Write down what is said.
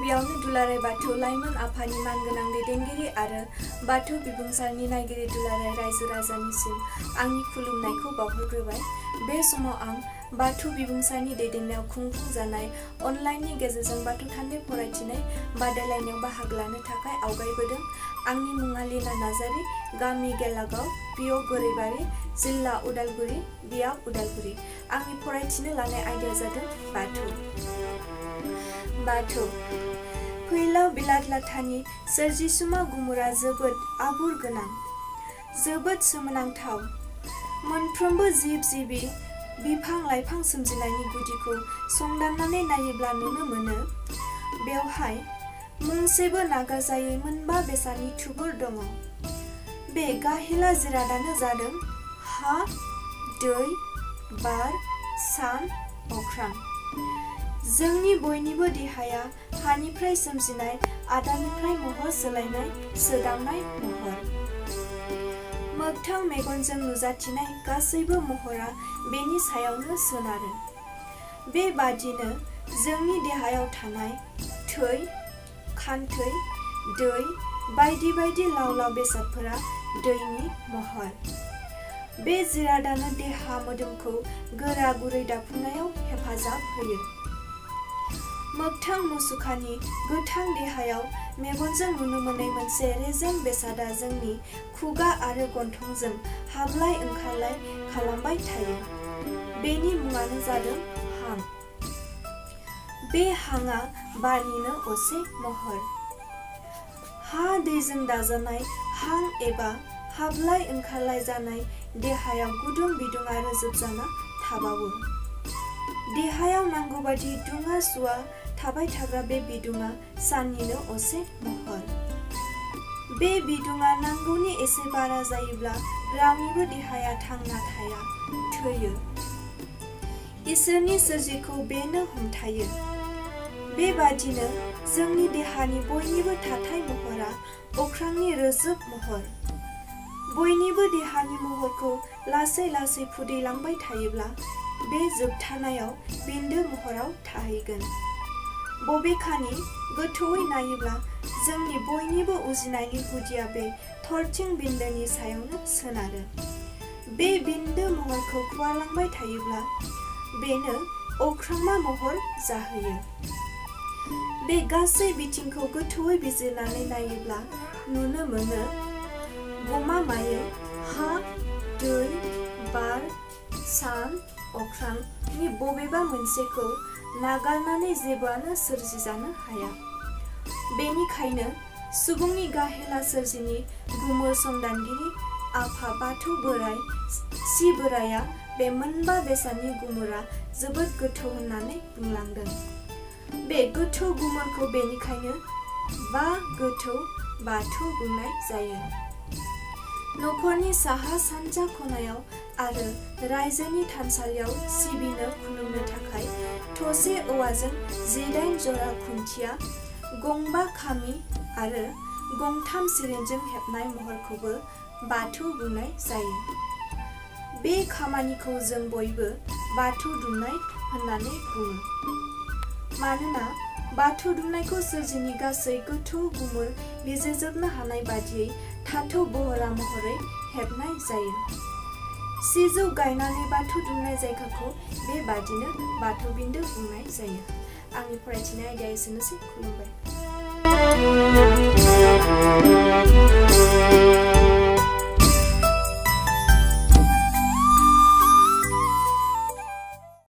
गिबियावनो दुलाराय बाथौ लाइमोन आफादनि मानगोनां दैदेनगिरि आरो बाथौ बिबुंसारनि नायगिरि दुलाराय रायजो राजानिसिम आंनि खुलुमनायखौ बावहरग्रोबाय। बे समाव आं बाथौ बिबुंसारनि दैदेननायाव खुंफुंजानाय अनलाइननि गेजेरजों बाथौ थान्दै फरायथिनाय बादायलायनायाव बाहागो लानो थाखाय आवगायबोदों। आंनि मुङा लीना नार्जारी, गामि गेलागाव, पिअ गोरैबारि, जिल्ला उदालगुरि, बियाब उदालगुरि। आंनि फरायथिनो लानाय आयदाया जादों बाथौ। फैलाव बिलात लाथानि सोरजिसुमा गुमुरा जोबोद आबुर गोनां, जोबोद सोमोनांथाव। मोनफ्रोमबो जिब जिबि, बिफां लाइफां सोमजिनायनि गुदिखौ संदाननानै नायोब्ला नुनो मोनो बेवहाय मुंसेबो नागारजायै मोनबा बेसादनि थुबुर दङ। बे गाहेला जिरादानो जादों हा, दै, बार, सान, अख्रां। जोंनि बयनिबो देहाया हानिफ्राय सोमजिनाय आदारनिफ्राय महर सोलायनाय सोदांनाय महर। मोगथां मेगनजों नुजाथिनाय गासैबो महरा बेनि सायावनो सोनारो। बेबादिनो जोंनि देहायाव थानाय थै, खान्थै, दै बायदि बायदि लाव लाव बेसादफोरा दैनि महर। बे जिरादानो देहा मोदोमखौ गोरा गुरै दाफुंनायाव हेफाजाब होयो। मोगथां मुसुखानि गोथां देहायाव मेगनजों नुनो मोनै मोनसे रेजें बेसादा जोंनि खुगा आरो गन्थंजों हाबलाय ओंखारलाय खालामबाय थायो। बेनि मुङानो जादों हां। बे हांआ बारनिनो असे महर। हा दैजों दाजानाय हां एबा हाबलाय ओंखारलाय जानाय देहायाव गुदुं बिदुङा रोजोब जाना थाबावो। देहायाव नांगौबादि दुङा सुवा थाबाय थाग्रा बे बिदुङा साननिनो असे महर। बे बिदुङा नांगौनि एसे बारा जायोब्ला रावनिबो देहाया थांना थाया, थैयो। इसोरनि सोरजिखौ बेनो हमथायो। बेबादिनो जोंनि देहानि बयनिबो थाथाय महरा अख्रांनि रोजोब महर। बयनिबो देहानि महरखौ लासै लासै फुदैलांबाय थायोब्ला बे जोबथानायाव बिन्दो महराव थाहैगोन। बबेखानि गोथौयै नायोब्ला जोंनि बयनिबो उजिनायनि गुदिया बे थरथिं बिन्दोनि सायावनो सोनारो। बे बिन्दो महरखौ फुवारलांबाय थायोब्ला बेनो अख्रांमा महर जाहैयो। बे गासै बिथिंखौ गोथौयै बिजिरनानै नायोब्ला नुनो मोनो गमामायै हा, दै, बार, सान, अख्रांनि बबेबा मोनसेखौ नागारनानै जेबोआनो सोरजिजानो हाया। बेनिखायनो सुबुंनि गाहेला सोरजिनि गुमुर संदानगिरि आफा बाथौ बोराइ सि बोराइया बे मोनबा बेसादनि गुमुरा जोबोद गोथौ होननानै बुंलांदों। बे गोथौ गुमुरखौ बेनिखायनो बा गोथौ बाथौ बुंनाय जायो। नखरनि साहा सानजा खनायाव आरो रायजोनि थानसालियाव सिबिनो खुलुमनो थाखाय थसे औवाजों 8 जरा खुन्थिया, गंबा खामि आरो गंथाम सिरेनजों हेबनाय महरखौबो बाथौ बुंनाय जायो। बे खामानिखौ जों बयबो बाथौ दुमनाय होननानै बुङो। मानोना बाथौ दुमनायखौ सोरजिनि गासै गोथौ गुमुर बिजिरजोबनो हानाय बादियै थाथौ बहरा महरै हेबनाय जायो। सिजौ गायनानै बाथौ दुमनाय जायगाखौ बेबादिनो बाथौ बिन्दो बुंनाय जायो। आंनि फरायथिनाय आयदाया एसेनोसै। खुलुमबाय।